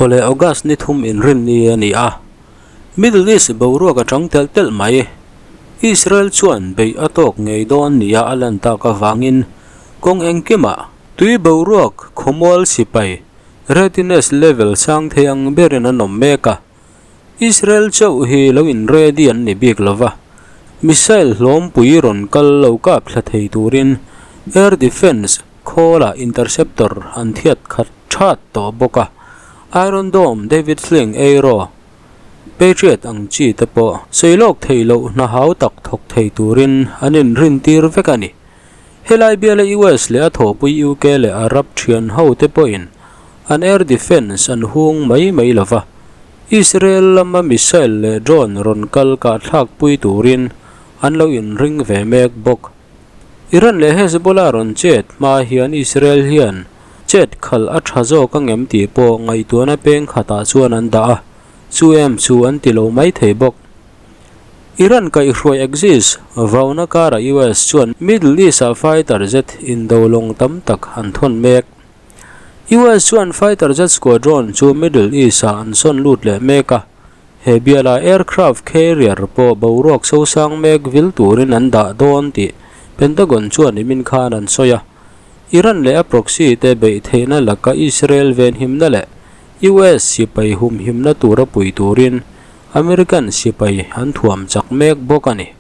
Awle August ni thum inrinni a ni a, Middle East boruak a chang telh telh mai. Israel chuan beih a tawk ngei dawn nia a lan tak avangin kawng engkimah tui boruak khawmual sipai readiness level sang thei ang berin an awm mek a. Israel chauh hi lo in ready an ni bik lo va, missile hlawmpui rawn kal lo kap thla thei turin air defence khawlah interceptor an thiat khat that tawh bawk a, Iron Dome, David Sling, Aero, Patriot ang chi te pawh sawi lawk thei loh hna hau tak thawk thei turin an inrintir vek a ni. Helai biala US leh a thawhpui UK leh Arab thian ho te pawhin an air defence an hung mai mai lo va, Israel lama missile leh drone rawn kal kahthlakpui turin an lo inring ve mek bawk. Iran leh Hezbollah rawn chet hma hian Israel hian chet khalh a tha zawk angem tih pawh ngaihtuahna peng khatah chuan an dah a, chu em chu an ti lo mai thei bawk. Iran kaihhruai Axis vauna karah US chuan Middle East-ah fighter jet indo lawng tam tak an thawn mek. US chuan fighter jet squadron chu Middle East-ah an sawn lut leh mek a, he bialah aircraft carrier pawh boruak sosang mek vil turin an dah dawn tih Pentagon chuan nimin khan an sawi a. Iran leh a proxy te beih theihna laka Israel venhimna leh US sipai humhimna tura pui turin American sipai an thuam chak mek bawk a ni.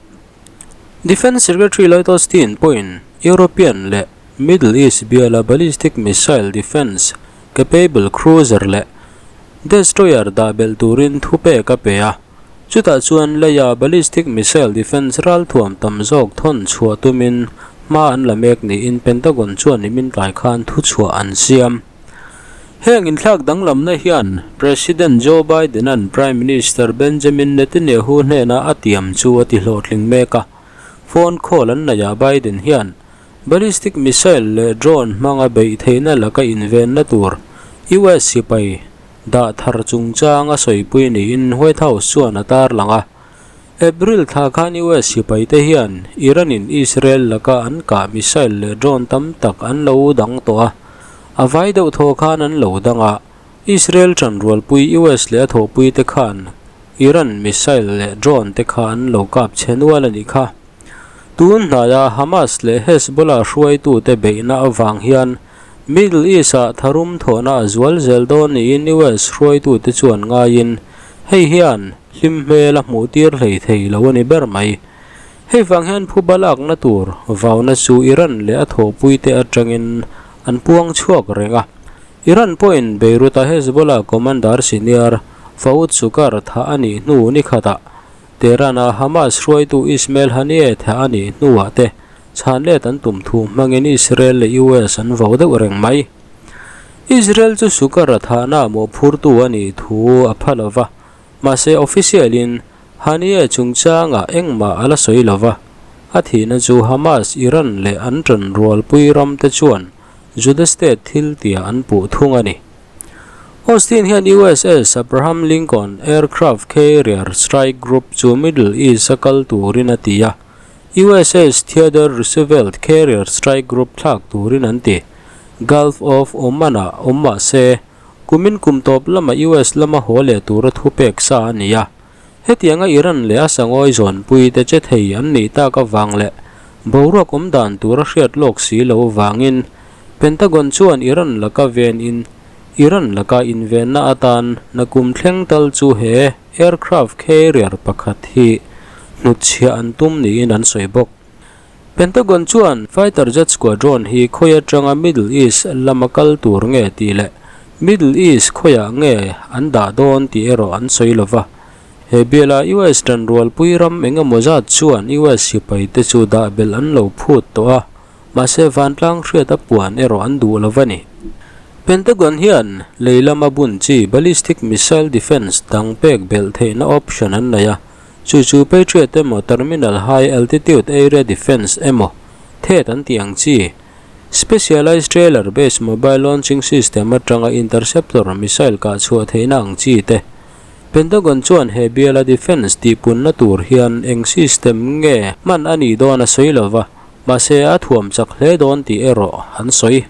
Defence Secretary Lloyd Austin pawhin European leh Middle East biala ballistic missile defence capable cruiser leh destroyer dah belh turin thupek a pe a, chutah chuan leia ballistic missile defence ralthuam tam zawk thawn chhuah tumin hma an la mek niin Pentagon chuan nimin tlai khan thuchhuah an siam. Heng inthlak danglamna hian President Joe Biden-a'n Prime Minister Benjamin Netanyahu hnena a tiam chu a ti hlawhtling mek a. Phone call an neihah Biden hian ballistic missile leh drone hmanga beih theihna laka invenna tur US sipai dah thar chungchang a sawipui niin White House chuan a tarlang a. April thla khan US sipaite hian Iran-in Israel laka an kah missile leh drone tam tak an lo dang tawh a. A vai deuh thaw khan an lo dang a, Israel ṭanrualpui US leh a thawhpuite khan Iran missile leh drone te kha an lo kap chhe nual a nih kha. Tun hnaia Hamas leh Hezbollah hruaitute beihna avang hian Middle East-ah tharum thawhna a zual zel dawn niin US hruaitute chuan ngaiin hei hian hlim hmel a hmuh tir hlei thei lo a ni ber mai. Hei vang hian phuba lakna tur vauna chu Iran leh a thawhpuite atangin an puang chhuak reng a. Iran pawhin Beirut-a Hezbollah commander senior Faoud Shukar thah a nih hnu ni khatah Tehran-a Hamas hruaitu Ismail Haniyeh thah a nih hnuah te chhan let an tum thu hmangin Israel leh US an vo deuh reng mai. Israel chu Shukar-a thahna mawhphurtu a nih thu a pha lova, Mahse, official-in Haniyeh chungchangah engmah a la sawi lo va, a thihna chu Hamas, Iran leh an ṭanrualpui ramte chuan Juda state thil tia an puh thung a ni. Austin hian USS Abraham Lincoln aircraft carrier strike group chu Middle East-a kal turin a ti a, USS Theodore Roosevelt carrier strike group thlak turin an ti. Gulf of Oman-ah awm mah se, Kumin kum tawp lama US lama haw leh tura thu pek sa a ni a. Hetianga Iran leh a sangawi zawnpui te che thei an nih tak avang leh boruak awm dan tura hriat lawk si lo vangin Pentagon chuan Iran laka ven in Iran laka invenna atan nakum thleng tal chu he aircraft carrier pakhat hi hnutchhiah an tum niin an sawi bawk. Pentagon chuan fighter jet squadron hi khawi atanga Middle East lama kal tur nge tih leh Middle East khawiah nge an dah dawn tih erawh an sawi lo va. He biala US tanrualpui ram eng emaw zat chuan US sipaite chu dah belh an lo phut tawh a, mahse vantlang hriat a puan erawh an duh lo va ni. Pentagon hian lei lama bun chi ballistic missile defense dang pek belh theihna option an nei a. Chu chu Patriot emaw Terminal High Altitude Area Defence emaw thet an tih ang chi Specialized Trailer Based Mobile Launching System atanga interceptor missile kah chhuah theihna ang chi te. Pentagon chuan he biala defence tihpunna tur hian eng system nge hman a nih dawn a sawi lova, mahse a thuam chak hle dawn tih erawh an sawi.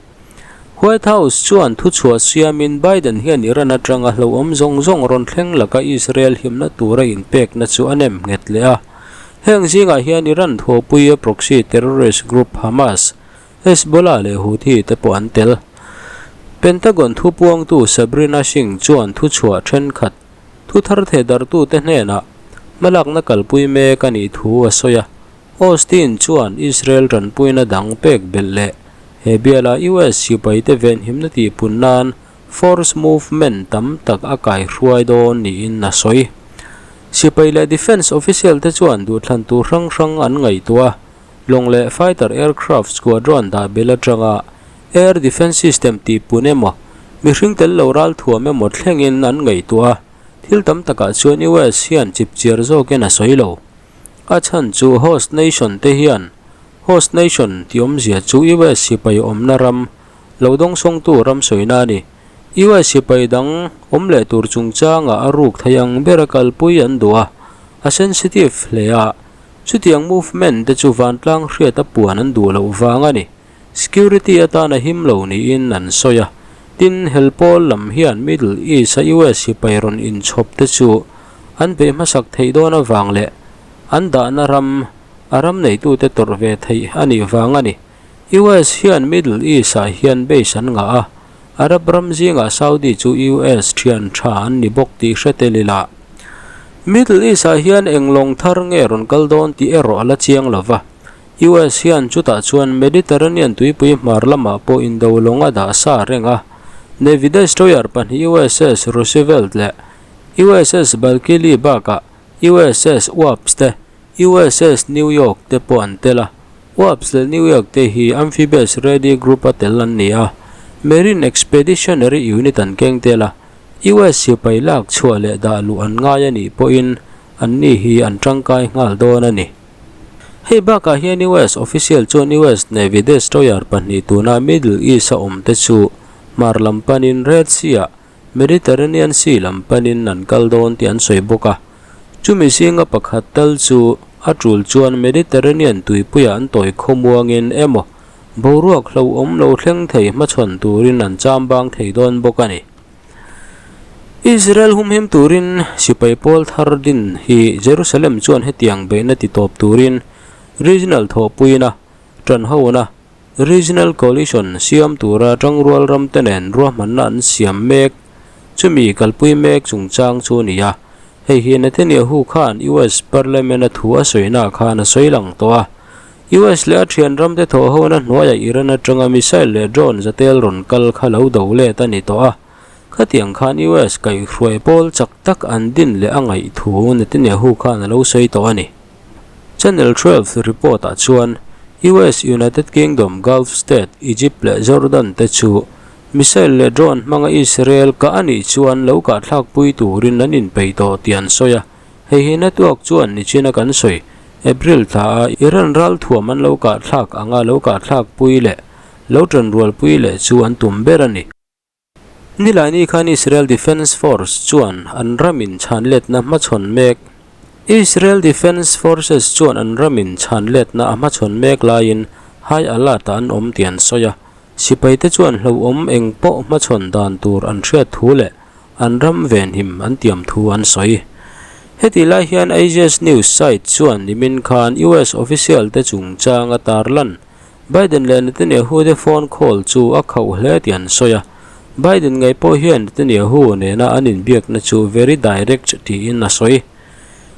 White House chuan thuchhuah siamin Biden hian Iran atanga hlauhawm zawng zawng rawn thleng laka Israel himna tura inpekna chu a nem nghet leh a. Heng zingah hian Iran thawhpuia proxy terrorist group Hamas, Hezbollah leh Houthi te pawh an tel. Pentagon thupuangtu Sabrina Singh chuan thuchhuah thenkhat thu thar thehdarhtute hnenah hmalakna kalpui mek a nih thu a sawi a. Austin chuan Israel tanpuina dang pek belh leh he biala US sipaite venhimna tihpun nan force movement tam tak a kaihruai dawn niin a sawi. Sipai leh defence official te chuan duhthlan tur hrang hrang an ngaihtuah a, lawng leh fighter aircraft squadron dah belh atanga air defence system tihpun emaw, mihring tel lo ralthuam emaw thlengin an ngaihtuah a, thil tam takah chuan US hian chipchiar zawkin a sawi lo. A chhan chu host nation te hian host nation tih awmzia chu US sipai awmna ram lo dawngsawngtu ram sawina a ni. US sipai dang awm leh tur chungchangah a ruk thei ang bera kalpui an duh a, a sensitive hle a, chutiang movement te chu vantlang hriat a puan an duh loh vang a ni. Security atan a him lo niin an sawi a. Tin, hel pawl lam hian Middle East-a US sipai rawn inchhawp te chu an beih hmasak theih dawn avang leh an dahna ram a ram neitute tawrh ve theih a nih vang a ni. US hian Middle East-ah hian base an ngah a, Arab ram zingah Saudi chu US thian tha an ni bawk tih hre tel ila. Middle East-ah hian eng lawng thar nge rawn kal dawn tih erawh a la chiang lo va. US hian chutah chuan Mediterranean tuipui hmar lamah pawh indo lawng a dah sa reng a. Navy destroyer pahnih USS Roosevelt leh USS Bulkeley bakah USS Wasp te, USS New York te pawh an tel a. Wasp leh New York te hi Amphibious Ready Group a tel an ni a. Marine Expeditionary Unit an keng tel a. US sipai lak chhuah leh dah luh an ngai a nih pawhin anni hi an tangkai nghal dawn a ni. Hei bakah hian US official chuan US Navy destroyer pahnih tuna Middle East a awm te chu hmar lam panin Red Sea-ah Mediterranean Sea lam panin an kal dawn tih an sawi bawk a. Chumi zinga pakhat tal chu a tul chuan Mediterranean tuipuiah an tawi khawmuangin emaw boruak hlauhawm lo thleng thei hmachhawn turin an chambang thei dawn bawk a ni. Israel humhim turin sipai pawl thar din hi Jerusalem chuan hetiang beihna ti tawp turin regional thawhpuina, tanhona, regional coalition siam tura tangrual ramte nen ruahmanna an siam mek. Chumi kalpui mek chungchang chu a ni a, hei hi Netanyahu khan US parliament a thu a sawina khan a sawi lang tawh a. US leh a thian ramte thawhhona hnuaiah Iran atanga missile leh drone zatel rawn kal kha lo do let a ni tawh a. Khatiang khan US kaihhruai pawl chak tak an din leh a ngaih thu Netanyahu khan a lo sawi tawh a ni. Channel 12 report ah chuan US, United Kingdom, Gulf State, Egypt leh Jordan te chu missile leh drone hmanga Israel kah a nih chuan lo kahthlakpui turin an inpeih tawh tih an sawi a. Hei hi network chuan nichina kan sawi, April thla a Iran ralthuam an lo kahthlak anga lo kahthlakpui leh lo tanrualpui leh chu an tum ber a ni. Nilaini khan Israel Defence Force chuan an ramin chhanletna hmachhawn mek Israel Defence Forces chuan an ramin chhanletna a hmachhawn mek laiin high alert ah an awm tih an sawi a, sipaite chuan hlauhawm eng pawh hmachhawn dan tur an hriat thu leh an ram venhim an tiam thu an sawi. Hetih lai hian Axios News site chuan nimin khan US official te chungchang a tarlan Biden leh Netanyahu te phone call chu a khauh hle tih an sawi a. Biden ngei pawh hian Netanyahu nena an inbiakna chu very direct tiin a sawi.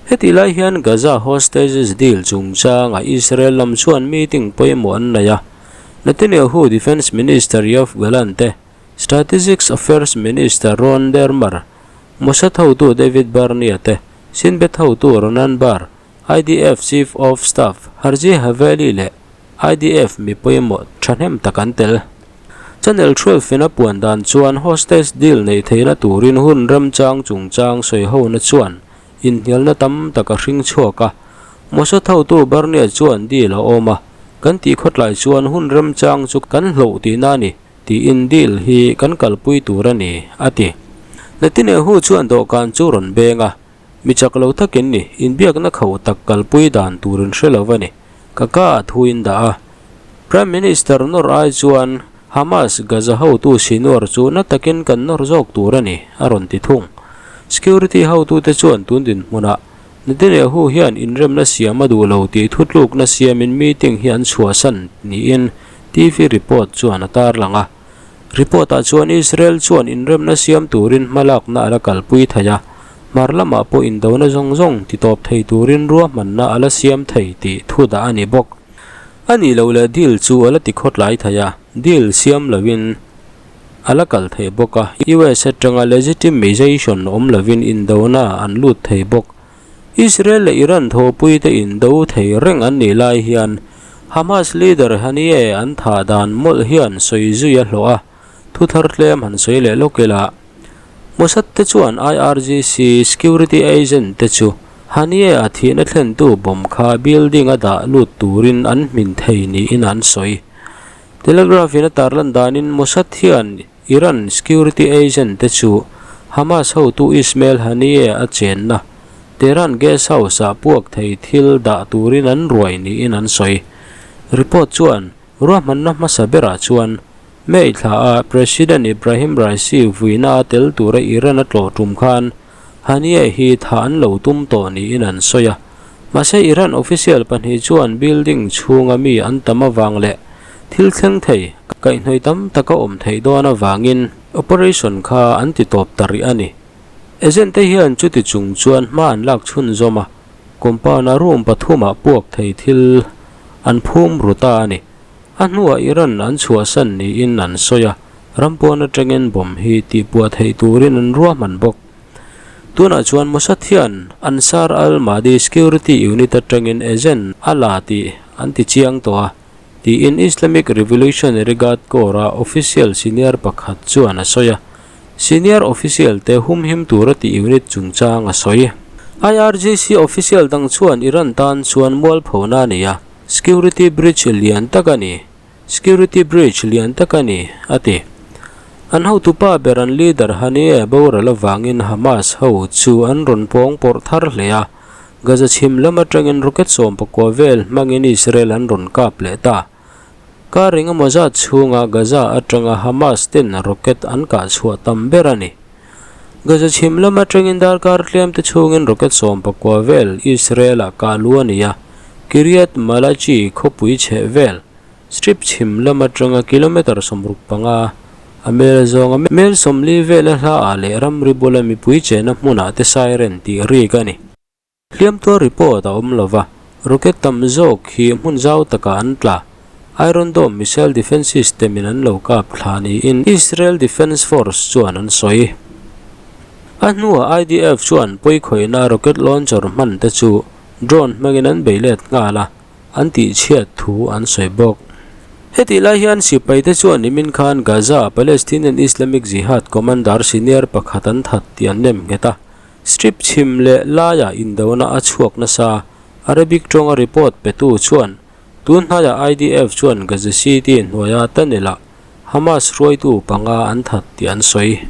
Hetih lai hian Gaza hostages deal chungchangah Israel lam chuan meeting pawimawh an nei a. Netanyahu Defence Minister Yoav Gallant te Strategic Affairs Minister Ron Dermer, Mossad hotu David Barnea te, Shin Bet hotu Ronan Bar, IDF Chief of Staff Herzi Haveli leh IDF mi pawimawh thahnem tak an tel. Channel 12 in a puan dan chuan hostage deal neih theihna turin hun remchang chungchang sawihona chuan inhnialna tam tak a hring chhuak a. Mossad hotu Barnea chuan deal a awm a, kan tih khawtlai chuan hun remchang chu kan hloh tihna a ni. Tiin deal hi kan kalpui tur a ni, a ti. Netanyahu chuan dawhkan chu rawn beng a, Mi chak lo takin ni, inbiakna kho tak kalpui dan tur in hre lo a ni, ka ka a thu in dah a. Prime Minister nawr ai chuan Hamas Gaza hotu Sinwar chu na takin kan nawr zawk tur a ni, a rawn ti thung. Security hotute chuan tun dinhmunah Netanyahu hian inremna siam a duh lo tih thutlukna siamin meeting hi an chhuahsan niin TV report chuan a tarlang a. Report-ah chuan Israel chuan inremna siam turin hmalakna a la kalpui thei a, hmar lamah pawh indona zawng zawng titawp thei turin ruahmanna a la siam thei tih thu dah a ni bawk. A nih loh leh deal chu a la tikhawtlai thei a, deal siam loin a la kal thei bawk a, US atanga legitimization awm lovin indona an lut thei bawk. Israel leh Iran thawhpuite indo thei reng an nih lai hian Hamas leader Haniyeh an thah dan mawlh hian sawi zui a hlawh a, thu thar tlem han sawi leh lawk ila. Mossad te chuan IRGC security agent te chu Haniyeh a thihna thlentu bomb kha building a dah lut turin an hmin thei niin an sawi. Telegraph in a tarlan danin Mossad hian Iran security agent te chu Hamas hotu Ismail Haniyeh a chenna Tehran guest house-ah puak thei thil dah turin an ruai niin an sawi. Report chuan ruahmanna hmasa berah chuan May thla a President Ibrahim Raisi vuina a tel tura Iran a tlawh tum khan Haniyeh hi thah an lo tum tawh niin an sawi a. Mahse Iran official pahnih chuan building chhunga mi an tam avang leh Thil thleng thei, kaihhnawih tam tak a awm theih dawn avangin operation kha an ti tawp ta rih a ni. Agent te hian chuti chung chuan hma an lak chhunzawm a, compound a room pathumah puak thei thil an phum ru ta a ni. A hnuah Iran an chhuahsan niin an sawi a, ram pawn atangin bomb hi tihpuah theih turin an ruahman bawk. Tunah chuan Mossad hian Ansar al-Mahdi Security Unit atangin agent a la tih an ti chiang tawh a. tiin Islamic Revolutionary Guard Corps-a official senior pakhat chuan a sawi a, senior official te humhim tura tih unit chungchang a sawi. IRGC official dang chuan Iran tan chuan mualphona a nei a, security breach lian tak a ni, security breach lian tak a ni, a ti. An hotupa ber an leader Haniyeh boral avangin Hamas ho chu an rawn pawng pawrh thar hle a, Gaza chhim lam atangin rocket 19 vel hmangin Israel an rawn kap leh ta. Kar engemaw zat chhunga Gaza atanga Hamas ten rocket an kah chhuah tam ber a ni. Gaza chhim lam atangin darkar tlem te chhungin rocket 19 vel Israel-ah kah lu a ni a, Kiryat Malachi khawpui chheh vel, Strip chhim lam atanga kilometre 65 a mel zawnga mel 40 vela hlaah leh ramri bula mipui chena hmunah te siren tih rik a ni. Hliamtuar report a awm lova, rocket tam zawk hi hmun zau takah an tla. Iron Dome missile defence system in an lo kap thla niin Israel Defence Force chuan an sawi. A hnuah IDF chuan pawikhawihna rocket launcher hman te chu drone hmangin an bei let nghal a. an tihchhiat thu an sawi bawk. Hetih lai hian sipaite chuan nimin khan Gaza-a Palestinian Islamic Jihad commander senior pakhat an that tih an nem nghet a, strip chhim leh laiah indona a chhuak nasa. Arabic tawnga report petu chuan tun hnaiah IDF chuan Gaza City hnuaia tunnel-ah Hamas hruaitu panga an that tih an sawi.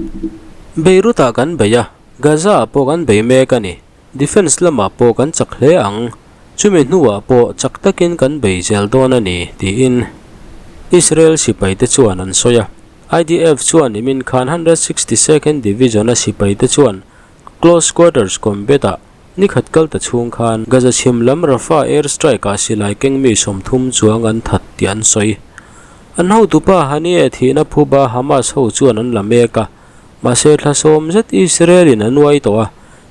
Beirut-ah kan bei a, Gaza-ah pawh kan bei mek a ni. Defence lamah pawh kan chak hle ang, chumi hnuah pawh chak takin kan bei zel dawn a ni, tiin Israel sipaite chuan an sawi a. IDF chuan nimin khan 162nd Division-a sipaite chuan close quarters combat-ah nikhat kal ta chhung khan Gaza chhim lam Rafah air strike-ah silai keng mi 30 chuang an that tih an sawi. An hotupa Haniyeh thihna phuba Hamas ho chuan an la mek a, mahse thla sawm zet Israel-in an uai tawh a,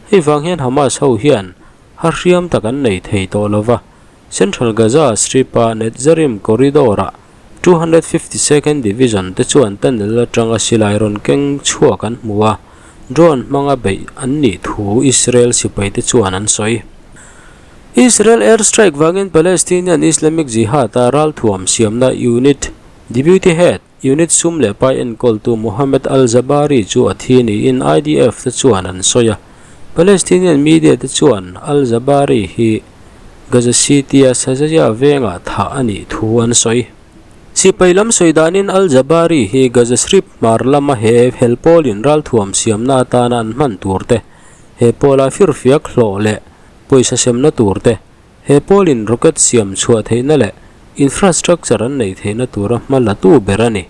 Hei vang hian Hamas ho hian har hriam tak an nei thei tawh lo va, Central Gaza Strip-a Netzarim Corridor-ah 252nd Division te chuan tunnel atanga silai rawn keng chhuak an hmu a, drone hmanga beih an nih thu Israel sipaite chuan an sawi. Israel airstrike vangin Palestinian Islamic Jihad-a ralthuam siamna unit Deputy Head, Unit sum leh pai enkawltu Mohammed al-Jabari chu a thi niin IDF te chuan an sawi a. Palestinian media te chuan al-Jabari hi Gaza City-a Shajaiya vengah thah a nih thu an sawi. Sipai lam sawi danin al-Jabari hi Gaza Strip hmar lama he hel pawlin ralthuam siamna atana an hman tur te, he pawla firfiak hlawh leh pawisa semna tur te, He pawlin rocket siam chhuah theihna leh infrastructure an neih theihna tura hma la tu ber a ni.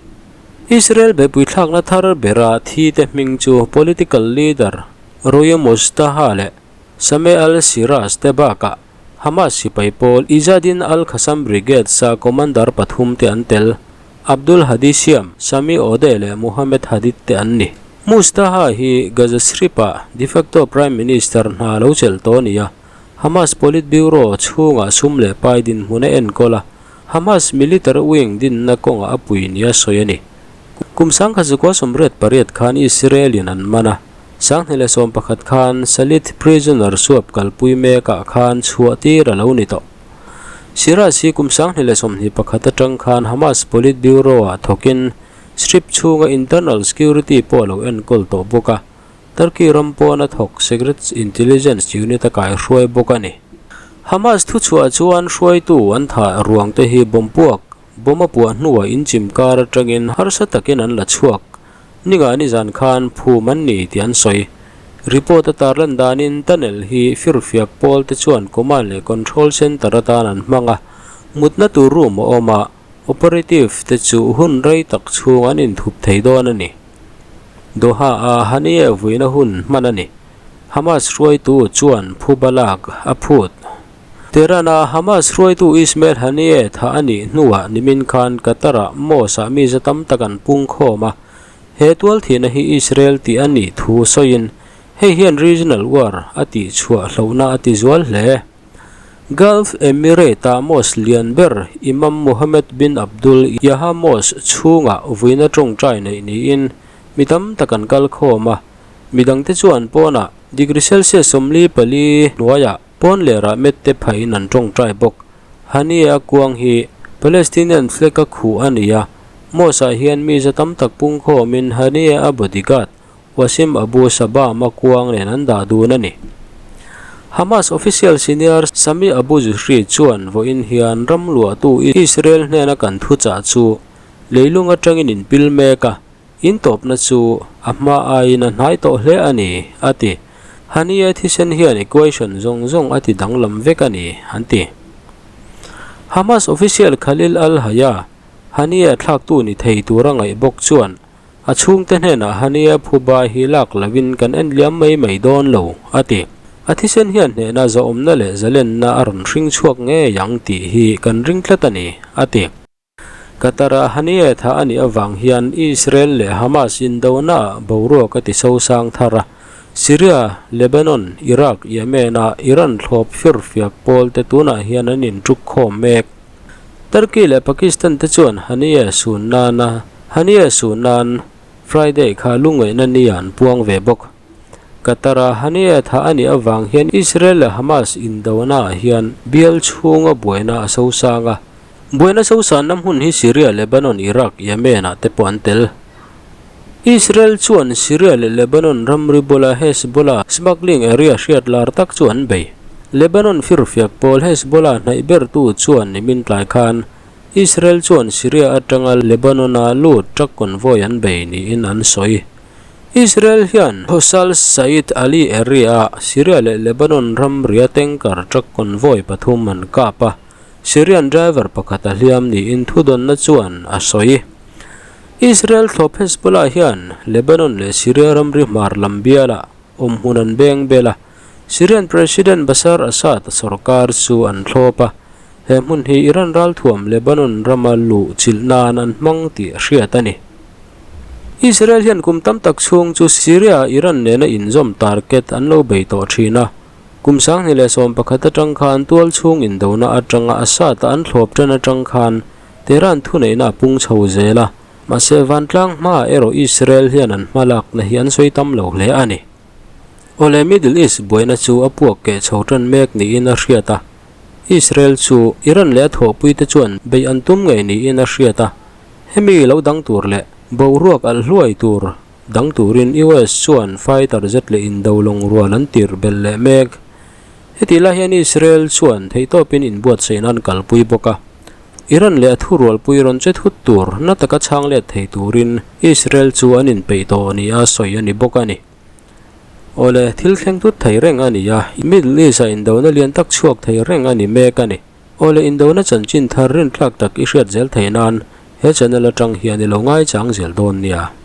Israel beihpui thlakna thar bera thite hming chu political leader Roya Mustaha leh Sameh al-Siraj te bakah Hamas sipai pawl Izzadin al-Qassam Brigades-a commander pathum te an tel, Abdul Hadi Siam, Sami Odeh leh Mohammed Hadid te an ni. Mustaha hi Gaza Strip-ah de facto Prime Minister hna lo chelh tawh a ni a, Hamas Politburo chhungah sum leh pai dinhmun a enkawl a, Hamas military wing dinna kawngah a pui nia sawi a ni. Kum 1988 khan Israel-in an man a, 2011 khan Shalit prisoner swap kalpui mekah khan chhuah tir a lo ni tawh. Siraj hi kum 2021 atang khan Hamas Politburo-ah thawkin Strip chhunga internal security pawh a lo enkawl tawh bawk a, Turkey ram pawna thawk Secret Intelligence Unit a kaihruai bawk a ni. Hamas thuchhuah chuan hruaitu an thah ruangte hi bomb puak, bomb a puah hnuah inchim kar atangin harsa takin an la chhuak. Ninga nizan khan phum an ni tih an sawi. Report a tarlan danin tunnel hi firfiak pawl te chuan command leh control center atan an hmang a, mutna tur room a awm a, Operative te chu hun rei tak chhung an inthup thei dawn a ni. Doha-a Haniyeh vuina hun hman a ni. Hamas hruaitu chuan phuba lak a phut. Tehran-a Hamas hruaitu Ismail Haniyeh thah a nih hnuah nimin khan Qatar-ah mosque-ah mi za tam tak an pung khawm a. He tualthihna hi Israel tih a nih thu sawiin hei hian regional war a tihchhuah hlauhna a ti zual hle. Gulf Emirate-a mosque lian ber Imam Mohammed bin Abdul Yaha Mosque chhungah vuina tawngtai neih niin mi tam tak an kal khawm a, midangte chuan pawnah degree Celsius 44 hnuaiah pawn lerah mette phahin an tawngtai bawk. Haniyeh-a kuang hi Palestinian flag-a khuh a ni a, mosque-ah hian mi za tam tak pungkhawmin Haniyeh-a bodyguard Wasim Abu Sabah-ma kuang nen an dah dun a ni. Hamas official senior Sami Abu Zuhri chuan vawiin hian ram luahtu Israel hnena kan thuchah chu leilung atangin inpil mek a, in tawpna chu a hma aiin a hnai tawh hle a ni, a ti. Haniyeh thisen hian equation zawng zawng a ti danglam vek a ni, an ti. Hamas official Khalil al-Hayya, Haniyeh thlaktu ni thei tura ngaih bawk chuan A chhungte hnenah Hania phuba hi lak lovin kan en liam mai mai dawn lo, a ti. A thisen hian hnehna zawhawmna leh zalenna a rawn hring chhuak ngei ang tih hi kan ring tlat a ni, a ti. Qatar-ah Hania thah a nih avang hian Israel leh Hamas indonaah boruak a ti sosang thar a. Syria, Lebanon, Iraq, Yemen-a Iran thlawp firfiak pawlte tunah hian an intuk khawm mek. Turkey leh Pakistan te chuan Haniyeh sun nana Haniyeh sun nan Friday kha lungngaihna ni ah an puang ve bawk. Qatar-a Haniyeh thah a nih avang hian Israel leh Hamas indona ah hian bial chhunga buaina a sosang a. Buaina sosanna hmun hi Syria, Lebanon, Iraq, Yemen ah te pawh an tel. Israel chuan Syria leh Lebanon ramri bula Hezbollah smuggling area hriat lar tak chu an bei. Lebanon firfiak pawl Hezbollah hnaih bertu chuan nimin tlai khan Israel chuan Syria atanga Lebanon-a lut truck convoy an bei niin an sawi. Israel hian Hosal Said Ali area-ah Syria leh Lebanon ramria tanker truck convoy pathum an kap a. Syrian driver pakhat a hliam niin thudawnna chuan a sawi. Israel thlawp Hezbollah hian Lebanon leh Syria ramri hmar lam bialah awmhmun an beng bel a, Syrian President Bashar Assad sorkar chu an thlawp a, he hmun hi Iran ralthuam Lebanon rama luh chilh nan an hmang tih a hriat a ni. Israel hian kum tam tak chhung chu Syria-ah Iran nena inzawm target an lo bei tawh thin a, Kum 2011 atang khan tual chhung indona atanga Assad-a an thlawp tan atang khan Tehran thuneihna a pung chho zel a, mahse vantlang hmaah erawh Israel hian an hmalakna hi an sawi tam lo hle a ni. Awle Middle East buaina chu a puak keh chho tan mek niin a hriat a, Israel chu Iran leh a thawhpuite chuan beih an tum ngei niin a hriat a, hemi lo dang tur leh boruak alh hluai tur Dang turin US chuan fighter jet leh indo lawng rual an tir belh leh mek. Hetih lai hian Israel chuan theihtawpin inbuatsaih nan kalpui bawk a. Iran leh a thurualpui rawn che thut tur na taka chhang let thei turin Israel chu an inpeih tawh nia sawi a ni bawk a ni. Awle, thil thleng thut thei reng a ni a, Middle East-ah indona lian tak chhuak thei reng a ni mek a ni. Awle, indona chanchin thar rintlak tak i hriat zel thei nan. He channel atang hian i lo ngaichang zel dawn nia.